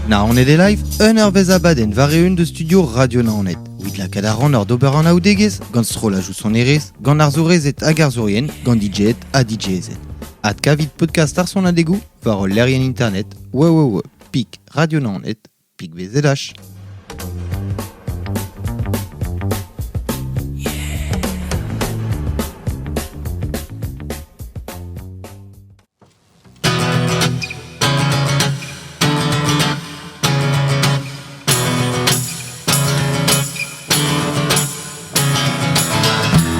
Naoned e live, un eurvezh abadenn war-eeun deus studio Radio Naoned. Evit lakaat ar rannor d'ober anaoudegezh gant strollajoù sonerezh, gant arzourezed hag arzourien, gant DJed ha DJezed. Adkavit podcast ar sonadegoù war hol lec'hienn internet www pik radio Naoned pik VZH.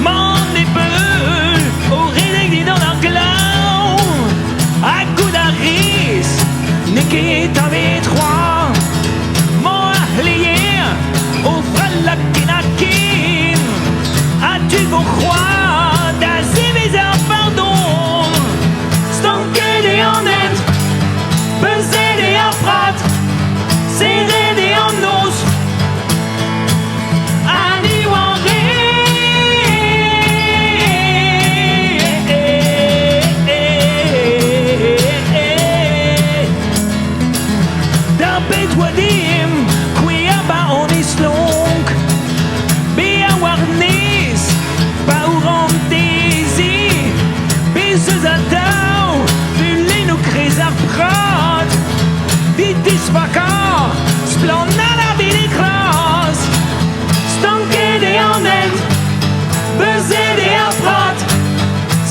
Man e beul o redek dindan ar glav Ha goût a rez n'eo ket tavet c'hoazh Mañ ar c'hleier o frallañ ken-ha-ken Ha tu vo c'hoazh da zevezh ar pardon Stanket eo an hent, beuzet eo ar prad Serret eo an noz Ha ni oa re D'ar bed oa dimp kouezhañ 'ba an islonk Bezañ war-nes paourantezi Bez' eus atav fulennoù kreiz ar prad 'Vit dispakañ splann ar bed e-kras Stanket eo an hent, beuzet eo ar prad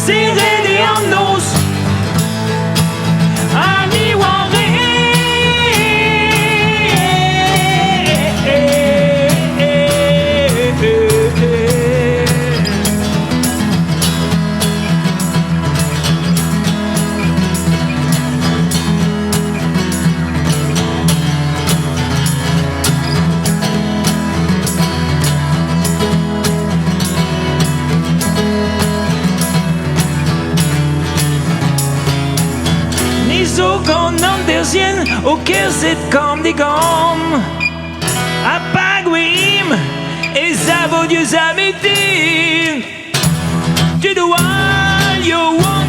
Serret eo an noz Ha ni oa re Ni zo gant an derzhienn o kerzhet kamm-digamm Ha pa gouezhimp e savo diouzh ar mintin Tudoù all yo oant.